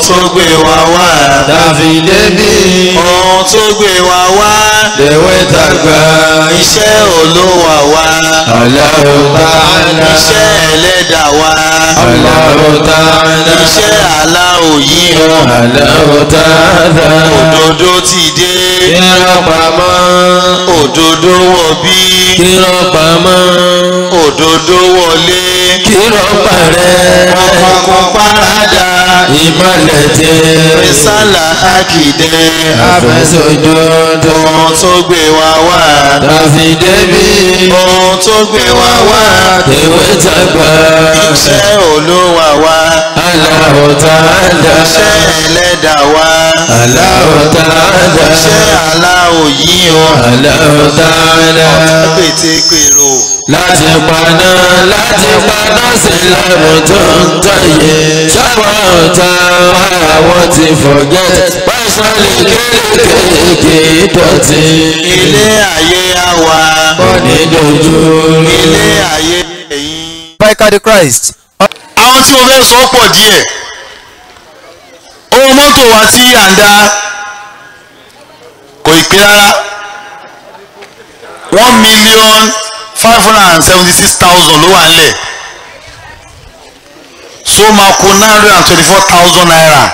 Ohun tó gbé wa wá. Tàfi débi. Ohun tó gbé wa wá. Lèwe tàgbà. Iṣẹ́ Olúwa wa. Allahu Ta'ala. Iṣẹ́ ẹlẹ́dàá wa. Allahu Ta'ala. Iṣẹ́ Allahu yìí o. Allahu Ta'ala. Òdodo ti dé. Kírọ́ pamọ́. Òdodo wọ̀ bí. Kírọ́ pamọ́. Òdodo wọlé. Kírọ́ parẹ́. Òkùnkùn paradà. Ìmọ̀lẹ̀ tẹ. Rísálà àkìdẹ́. Àfẹsọ̀jọ́dọ̀. Ohun tó gbé wa wá. Tàfi débi. Ohun tó gbé wa wá. Tèwe tàgbà. Iṣẹ́ Olúwa wa. Allahu Ta'ala. Iṣẹ́ ẹlẹ́dàá wa. Allahu Ta'ala. Iṣẹ́ Allahu yìí o. Allahu Ta'ala. Ọ̀tá pètèpèrò. Láti paná sílámù tó ń tọ̀yé. Ṣáwọn ọ̀tá àwọn ti forget. Pẹ́sàn lè kéékèèké dọ̀tí. Ilé ayé àwa. Kọ́ni dojú. Ilé ayé ẹ̀yìn. Biker the Christ. Àwọn tí mo fẹ́ sọ pọ̀ díẹ̀. Owó mọ́tò wa tí à ń dá kò ì pé rárá. 1,576,000 ló wà nílẹ̀. So máa kù 924,000 naira.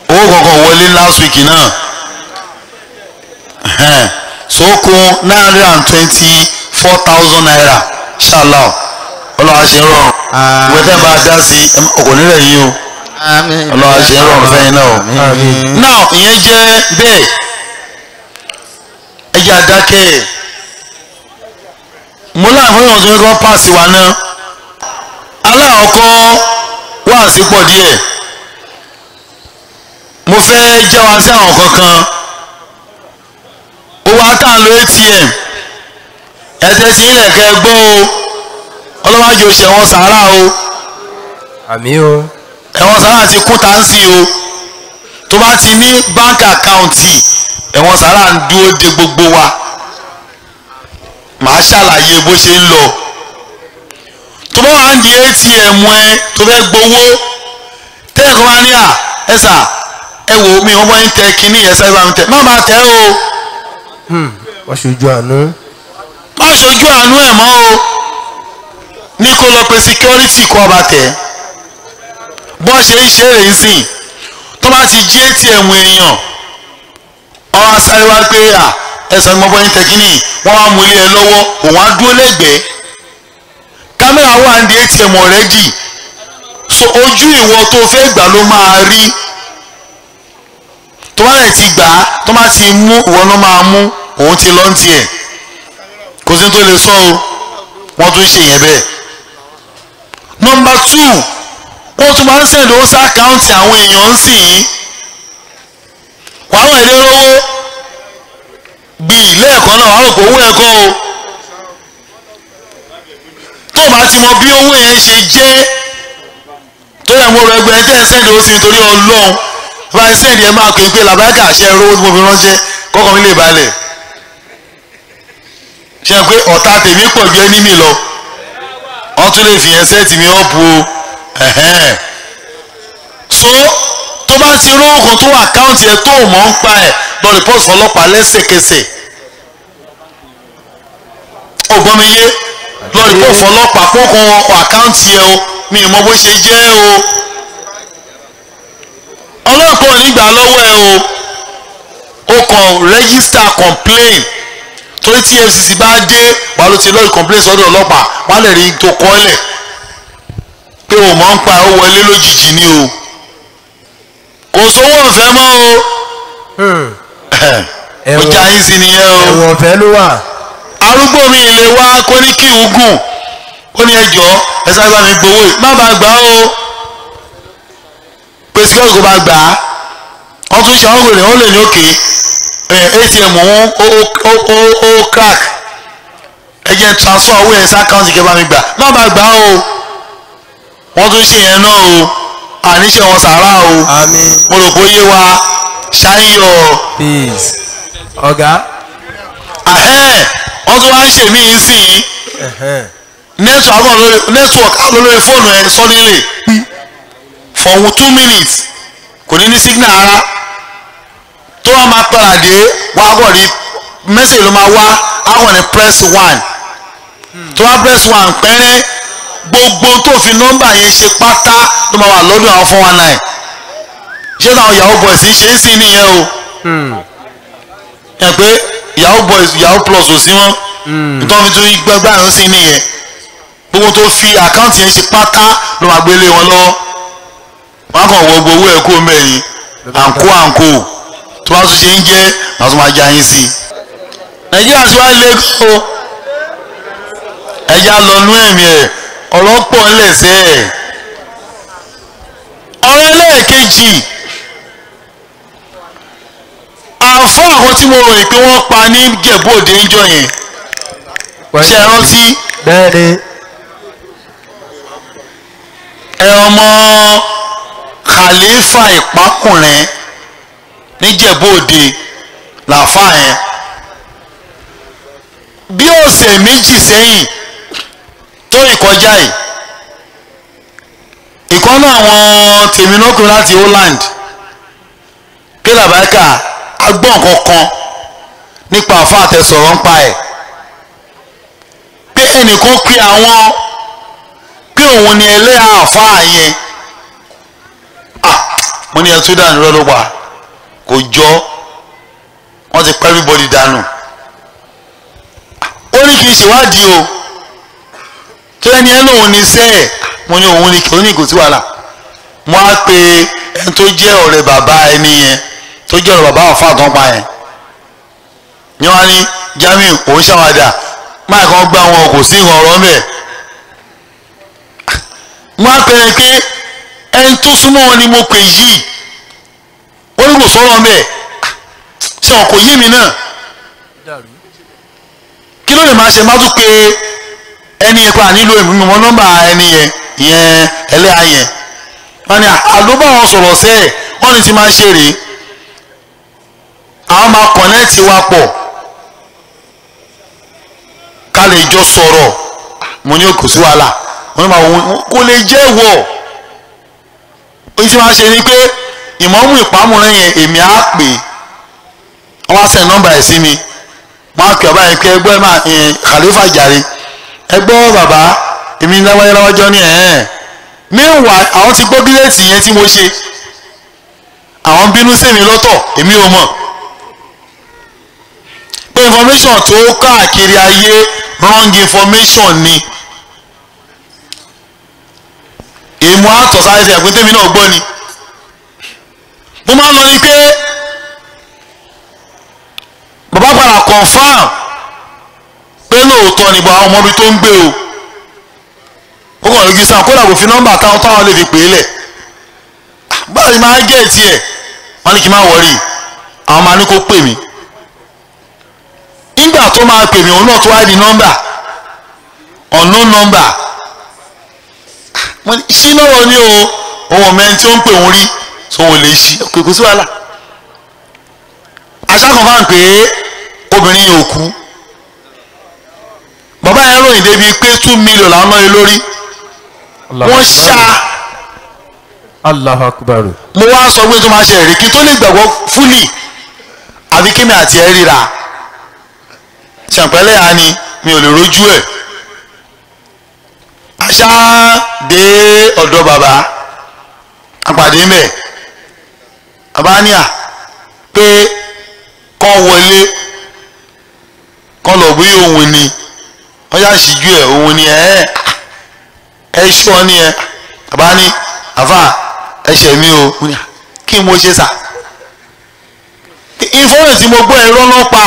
Owó kankan wọlé last week náà. So kù 924,000 naira. Inshallah. Ọlọ́run á ṣe ń rọrùn. Ìwé tẹ́ bá a dá sí ọkọ̀ nílẹ̀ yìí o. Ọlọ́run á ṣe ń rọrùn fẹ́yìn náà o. Now ìyẹn jẹ́ bẹ́ẹ̀. Ẹ jẹ́ àdákẹ́. Mo láàfin ìwọ̀n tó ń kọ́ páàsì wa náà. Aláàkọ́ wá sí pọ̀ díẹ̀. Mo fẹ́ jẹ́ wa sí àwọn kankan. Ó wá tá à ń lo ATM. Ẹ̀tẹ́ tí ilẹ̀ kẹ́ gbọ́ o. Ọlọ́wájú oṣù ẹ̀wọ̀n sàárà o. Àmín o. Ẹ̀wọ̀n sàárà ti kún táǹsì o. Tó bá ti ní báńkì àkáùntì, ẹ̀wọ̀n sàárà ń dúró de gbogbo wa. Màá ṣàlàyé bó ṣe ń lọ. Tó bá wà ń di ATM ẹ tó fẹ́ gbowó, tẹ́lẹ̀ kan bá ní à ẹ sà ẹ wò mí wọ́n bá ń tẹ kínní ẹ sáré bá ń tẹ má máa tẹ o. Wọ́n ṣojú àánú. Má ṣojú àánú ẹ̀ mọ́ o. Ní kó lọ pe security kó ọba tẹ̀. Bọ́n ṣe ń ṣe èyí sìn tó bá ti jí ATM èèyàn ọ̀hún asáré wá pé à ẹ̀sán ni mo bọ́ ní tẹkínì wọ́n wá mú ilé ẹ lọ́wọ́ òun á dúró lẹ́gbẹ̀ẹ́. Kámẹ́rà wà ní ATM already, so ojú ìwọ tó fẹ́ gbà ló máa rí. Tó bá rẹ̀ ti gbà á tó bá ti mú ìwọ ló máa mú òun ti lọ́n tiẹ̀ kò sí tó lè sọ o. Wọ́n tún ṣe yẹn bẹ́ẹ̀. Nọ́mbà 2, wọ́n tún máa ń send owó sí àkáǹtì àwọn èèyàn ń sìn yín. Wàá wà ilé rówó gbì lẹ́ẹ̀kan náà wàá rò pé owó ẹ̀kọ́ o. Tó o bá ti mọ bí owó yẹn ṣe jẹ́ tó yẹ mo rẹ gbẹ tẹ́ ẹ send owó sí mi torí Ọlọ́run bá ẹ send ẹ máa pè é pé làbákà àṣẹ rówó tí mo fi ránṣẹ́ kọ́kọ́ mi lè balẹ̀. Ṣe pé ọ̀tá tèmi pọ̀ ju ẹni mi lọ, wọ́n tún lè fi yẹn sẹ́ẹ̀tì mi ọ̀pù o. So tó bá ti rówó kan tó wà àkáǹtì ẹ tó mọ̀ ń pa ẹ̀ lọ rìpọ́ọ̀tì fọlọ́pàá lẹ́sẹ̀kẹsẹ̀. Ó gbọ́ mi yé, lọ rìpọ́ọ̀tì fọlọ́pàá kókó àkáǹtì ẹ o, mi ì mọ bó ṣe jẹ́ o. Ọlọ́pàá ò ní gbà lọ́wọ́ ẹ o. Ó kàn register complaint torí tí EFCC bá dé wà ló ti lọ́ọ́ complaint sọ́dọ̀ ọlọ́pàá wà lè rí tó kọ́lẹ̀ pé o mọ̀ ń pa ó wọlé lójijì ni o. Kò sówó ọ̀fẹ́ mọ́ o. Ó já yín sí nìyẹn o. Ẹ̀wọ̀n ọ̀fẹ́ ló wà. Arúgbó mi lè wá kó ní kí n gùn ó ní ẹjọ́ ẹ sáré bá mi gbowó yìí má bàa gbà ó. Pé síkẹ́rì kò bá gbà á wọ́n tún ṣe àwọn òrè wọ́n lè ní òkè ATM òun ó crack ẹ jẹ́ transfer owó yẹn sí àkáǹtì kẹ́ bá mi gbà má bàa gbà ó. Wọ́n tún ṣe yẹn náà o. Àníṣe wọn sàrà o. Àmín. Mo rò pé ó yé wa. Ṣáyọ̀. Peace. Ọ̀gá. Wọ́n tún wá ń ṣe míì sí i. Network lórí fóònù ẹ̀ suddenly. For 2 minutes kò ní ní signal ara tó wá máa padà dé wá kọ̀ ní message ló máa wá á kọ̀ ní press 1 tó wá press 1 pẹ́rẹ́ gbogbo tó fi nọ́mbà yẹn ṣe pátá ló máa wà lọ́dọ̀ àwọn 419. Ṣé táwọn yahoo boys ń ṣe é sí nìyẹn o? Ẹ pé yahoo boys yahoo plus ò sí wọn nítorí tó gbẹgbẹ àrùn sí nìyẹn. Gbogbo tó fi àkáǹtì yẹn ṣe pátá ló máa gbélé wọn lọ́wọ́. Wọn kàn wọ gbogbo owó ẹ̀ kó mẹ́rin àǹkó àǹkó tó bá tún ṣe ń jẹ́ àwọn tó máa jẹ ayín sí i. Nàìjíríà ti wá lé kó ẹja lọ nú ẹ̀mí ẹ̀ ọ̀rọ̀ pọ̀ ńlẹ̀sẹ̀ ẹ̀. Ọ̀rọ̀ ẹlẹ́ẹ̀kejì àfọ́ àwọn tí mo ròyìn pé wọ́n pa ní Ìjẹ̀bú Òde ń jọ yẹn ṣe rántí? Bẹ́ẹ̀ni. Ẹ ọmọ Khalifa Ìpákùnrin níjẹ̀bú Òde làáfà yẹn. Bí ọ̀sẹ̀ méjì sẹ́yìn tó ìkọjá yìí ìkọ́nà àwọn tèmínọ́kùnrin láti Holland pé làbákà agbọ́n kankan nípa àfa àtẹ̀sọ̀rọ̀ ń pa ẹ̀ pé ẹnìkan pe àwọn pé òun ni ẹlẹ́yà àfa yẹn. Mo ní ẹtú dànù lọ́dọ̀ pa kò jọ wọ́n ti pẹ́ everybody dànù. Ó ní kí n ṣèwádìí o tó ẹni ẹ lóun ní sẹ́ẹ̀. Mo ní òun ní kí ó ní kò sí wàhálà. Mo á pe ẹni tó jẹ́ ọ̀rẹ́ bàbá ẹni yẹn tó jẹ́ ọ̀rẹ́ bàbá àfa kan pa yẹn ní wọ́n á ní Jamiu òun ṣàwádà máa kàn gbá wọn kò sí ìhàn ọ̀rọ̀ mẹ́. Mo á pè é pé ẹni tó súnmọ́ wọn ni mo pè yìí ó ní kò sọ̀rọ̀ mẹ́ ṣé wọn kò yé mi náà kí ló lè máa ṣe má tún pé ẹni yẹn pa nílò ìmọ̀ nọ́mbà ẹni yẹn ìyẹn ẹlẹ́yà yẹn. Wọ́n ní àlóbá wọn sọ̀rọ̀ sẹ́ẹ̀ wọ́n ní ti máa ṣe rèé àwọn máa kọ̀nẹ́ẹ̀tì wa pọ̀ ká lè jọ sọ̀rọ̀. Mo ní kò sí wàhálà. Wọ́n ní máa wọ́n kò lè jẹ́ wọ̀. Oyin tí máa ṣe ni pé ìmọ̀ọ́mù ìpamọ́rẹ́ yẹn èmi á pè wọ́n á send nọ́mbà ẹ̀ sí mi. Wọ́n á pè ọba yẹn pé ẹgbẹ́ máa Khalifa jàre ẹgbọ́ bàbá èmi láwájọ́ ní ẹ̀ẹ́n. Meanwhile àwọn ti gbọ́ gílẹ̀tì yẹn tí mo ṣe àwọn bínú sèmi lọ́tọ̀ èmi ò mọ̀ pé information tó káàkiri ayé wrong information ni. Èmo àtọ̀ sáré sí ẹ̀gbẹ́ tèmi náà gbọ́ ni. Mo máa ń lọ ní pé bàbá padà confam pé lóòótọ́ ni bọ́ àwọn ọmọ ibi tó ń gbé o. Ó kàn lójú sáà kódà kò fi nọ́mbà táwọn táwọn lè fi pè é lẹ̀. Báwo ni máa gẹ̀ tiẹ̀? Wọ́n ní kí n má wọrí àwọn máa ní kó pè mí. Nígbà tó máa pè mí òun náà tó wá di nọ́mbà unknown number. Mo ní sí lọ́wọ́ ni o òun mẹ́rin tí ó ń pè òun rí tó òun lè ṣí kò sí wàhálà. Aṣá kan fáwọn pé obìnrin yẹn ò kú. Bàbá yẹn ròyìn débi pé 2 million làwọn náà yẹ lórí. Wọ́n ṣá. Allahu Akbar. Mo wá sọ pé tó máa ṣe èrè kí tó lè gbàgbọ́ fúlì àbí kémi àti ẹ̀ ríra. Ṣàpẹ́lẹ́ à ni mi ò lè rojú ẹ̀. Aṣá dé ọ̀dọ̀ bàbá apàdé mẹ́. Bàbá ní à pé kọ́ wọlé kọ́ lọ bí òun ni wọ́n yá síjú ẹ̀ òun ni ẹ̀ ẹ̀ ṣọ́ ni ẹ̀. Bàbá ní àfà ẹ̀ṣẹ̀ mi o kí n mo ṣe sà. Ìfọwọ́n tí mo gbọ́ ẹ̀rọ náà pa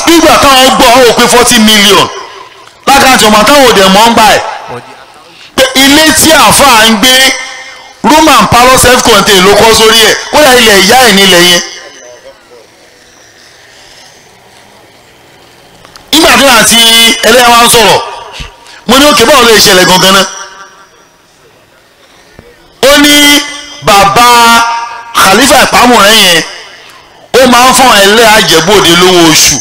nígbà táwọn gbọ́ ọ̀ pé 40 million lákàtí ọmọ táwọn òde mọ́ ń bá ẹ̀ pé ilé tí àfà ń gbé room and parlour self contained ló kọ́ sórí ẹ̀ kódà ilẹ̀ ìyá ẹ̀ nílẹ̀ yẹn. Nígbà tí wọ́n àti ẹlẹ́yà wa ń sọ̀rọ̀ mo ní òkè báwo lè ṣẹlẹ̀ gangan náà. Ó ní bàbá Khalifa Ìpámọ̀rẹ́ yẹn ó máa ń fún ẹlẹ́yà Ìjẹ̀bú Òde lówó oṣù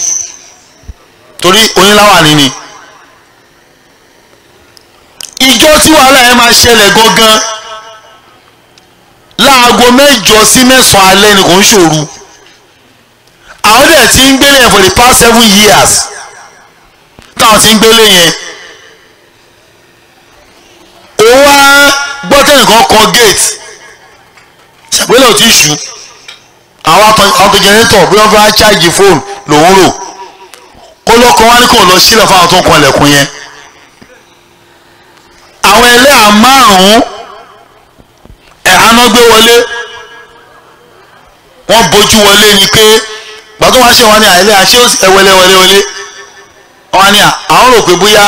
torí oníláwà níní. Ìjọ tí wàhálà yẹn máa ṣẹlẹ̀ gangan láago 8 sí 9 alẹ́ ni kò ń ṣòru. Àwọn dẹ̀ ti ń gbélé yẹn for the past 7 years táwọn ti ń gbélé yẹn. Ó wá gbọ́ tẹ́nìkan kan gate ṣàpélé ò tí ṣù àwọn tó jẹnẹrétọ̀ bí wọ́n fẹ́ ṣáàjì fóònù lòún rò kó lọ́kọ wá ní kò lọ sílẹ̀ fáwọn tó ń kan ilẹ̀kùn yẹn. Àwọn ẹlẹ́hà 5 ẹ̀háná gbé wọlé, wọ́n bójú wọlé ni pé gbàtọ́ wá ṣe wọn ní àìlẹ́ àṣẹ ẹwẹlẹ wọlé wọlé wọn ní àwọn rò pé bóyá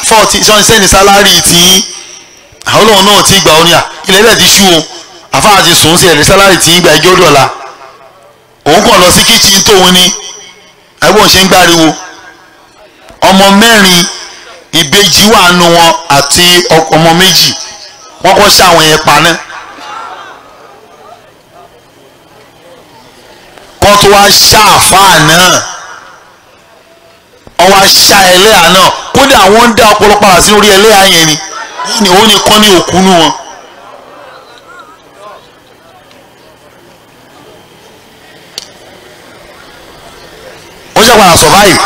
fọ́ọ̀tì sẹ́ni sálárì tí àwọn olóhùn náà ti gbà ó ní à ilẹ̀ ilẹ̀ ti ṣú o àfáà ti sùn sí ẹ̀rí sálárì tí ń gba ẹjọ́ dọ̀la. Òun kàn lọ sí kíchìn tóun ní ẹgbọ́n ṣe ń gbáriwo. Ọmọ 4 ìbejì wà nù wọn àti ọmọ 2 wọ́n kọ́ ṣe àwọn yẹn paná kọ́ tó wá ṣá àfáà náà, wọ́n wá ṣá ẹlẹ́hà náà. Kódà wọ́n ń dá ọ̀pọ̀lọpọ̀ àti orí ẹlẹ́hà yẹn ni òun ni kọ́ ní òkú nù wọn. Wọ́n ṣe padà survive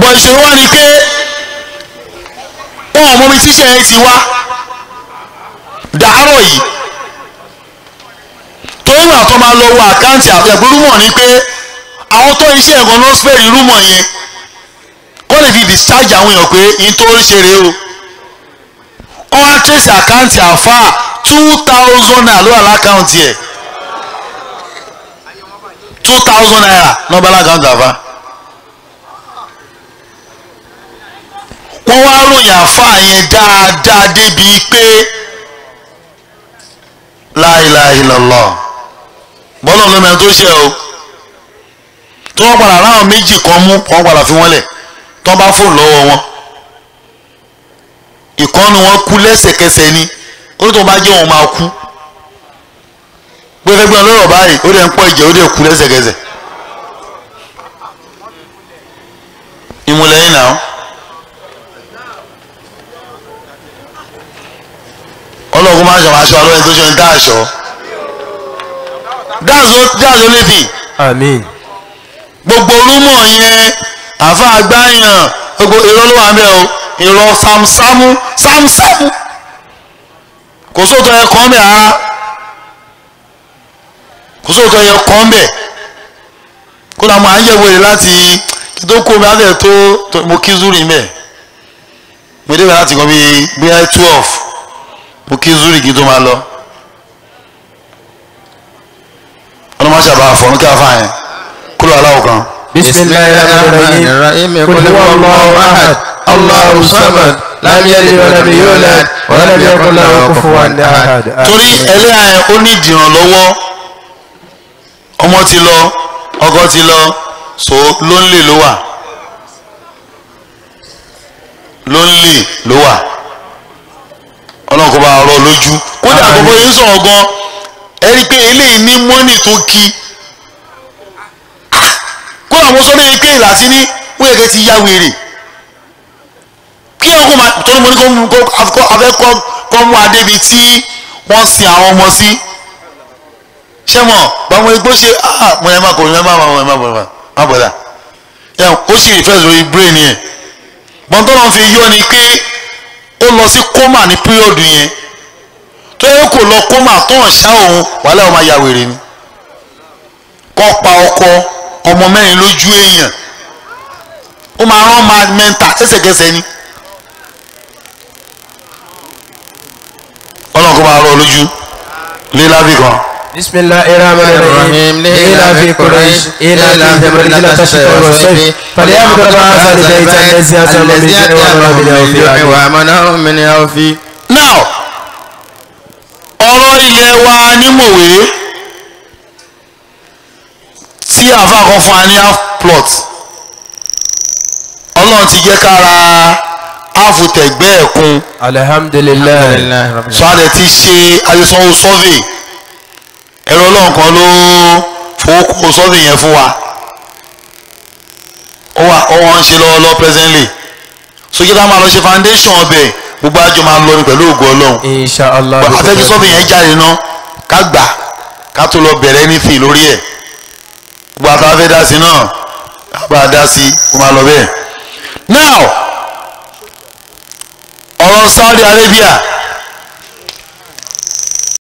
bọ̀ ìṣòro wá ni pé wọn ò mọ ibi tíṣẹ́ yẹn ti wá dàárọ̀ yìí. Torí ìgbà tó máa lọ wo àkáǹtì àpẹẹrẹ rúmọ̀ ni pé àwọn tó iṣẹ́ ẹ̀gàn ló ń spẹ́ẹ̀rì rúmọ̀ yẹn kó lè fi discharge àwọn èèyàn pé n tó ń ṣe rèé o. Wọ́n wá trace àkáǹtì àfáà 2,000 naira ló wà lákáǹtì ẹ̀. 2,000 naira nọ́mbà lákàntì àfa. Wọ́n wá ròyìn àfa yẹn dáadáa débi pé la ilaha illallah bọ́lá ló mẹ́rin tó ṣe o. Tí wọ́n padà ráwọn 2 kan mú, wọ́n padà fi wọ́n lẹ̀ tí wọ́n bá fóònù lọ́wọ́ wọn. Ìkọ́nu wọn kú lẹ́sẹ̀kẹsẹ̀ ni ó tó bá jẹ́ òun máa kú gbẹgbẹ lọ́rọ̀ báyìí ó dẹ̀ ń pọ̀ ìjẹ́ ó dẹ̀ kú lẹ́sẹ̀kẹsẹ̀. Ìmùlẹ̀ yìí náà ọlọ́ọ̀kú máa ń ṣàwọn aṣọ alóyún tó ṣe ń dá aṣọ. That's the only thing. Àmín. Gbogbo rúmọ̀ yẹn àfa àgbáyàn gbogbo irọ́ ló wà ń bẹ̀ o, irọ́ sámúsámú sámúsámú kò sóòótọ́ ẹ kàn bẹ̀ rárá, kò sóòótọ́ yẹ kàn bẹ̀. Kó làwọn máa ń yẹ̀ wèrè láti kí tó kó mi á bẹ̀ tó mo kí zúrì mẹ́ mo débẹ̀ láti kan bíi 12 mo kí zúrì kí tó máa lọ. Ọlọ́mọ ṣàbà àfọ̀nù kí a fà yẹn kúrò aláwọ̀ kan. Bismillahirrahmanirrahim. Qul huwallahu ahad, Allahu samad, lam yalid wa lam yulad wa lam yakul lahu kufuwan ahad. Torí ẹlẹ́yà yẹn ó ní ìdìrànlọ́wọ́, ọmọ ti lọ, ọkọ ti lọ, so lonely ló wà, lonely ló wà. Ọlọ́run kò bá ọ̀rọ̀ lójú. Kódà gbogbo yín sọ̀rọ̀ gan, ẹ rí i pé eléyìí ní mọ́nì tó kí. Kódà mo sọ lóye pé ìlàsí ní wíyẹ̀kẹ́ ti ya wèrè. Kí ọkọ̀ máa torí mo ní kó afẹ́ kọ́ mú adé bíi tí wọ́n sin àwọn ọmọ sí. Ṣé mọ̀ báwọn igbó ṣe mo yẹn má kò yẹn má má má má bọ̀dà. Ó sì rí fẹ́ẹ̀ lórí brain yẹn. Bọ́ńtọ́ náà fi yọ ni pé ó lọ sí kómà ní píríọ̀dù yẹn. Tó yẹ kó lọ kómà tó hàn ṣá òun wàhálà ọmọ ya wèrè ni. Kọ́ pa ọkọ ọmọ 4 lójú èèyàn. Ó máa rán máa mẹ́ta ẹsẹ̀kẹsẹ̀ ni. Ọlọ́run kó máa rọ lójú lílábì kan. Bismillahirrahmanirrahim. Lilafi Quraysh, ilafihim rihlata ash-shita'i was-sayf, falyabudu rabba hadha al-bayt alladhi at'amahum min ju'in. Now, ọ̀rọ̀ ilẹ̀ wa ní Mòwe tí àfa kan fún wa ní half plot, Ọlọ́run ti jẹ́ ká ra half tẹ̀gbẹ́ ẹ̀kún. Alhamdulillah. Sọ àdẹ ti ṣe ayésanwó survey, ẹ̀rọ Ọlọ́run kan ló fowó kó survey yẹn fún wa. Ó wà ó wọ́n ń ṣe lọ́wọ́lọ́wọ́ presently. So kí ká máa lọ ṣe foundation ọbẹ̀ Gbogbo àjọ máa lọ ní pẹ̀lú ògo Ọlọ́run. Inshallah. Afẹ́kí sọ́fì yẹn jáde ná, ká gbà ká tó lọ bẹ̀rẹ̀ anything lórí ẹ̀. Gbogbo àtàwọn fẹ́ dá sí náà, bá a dá sí, kó máa lọ bẹ́ẹ̀. Now, ọ̀rọ̀ Saudi Arabia,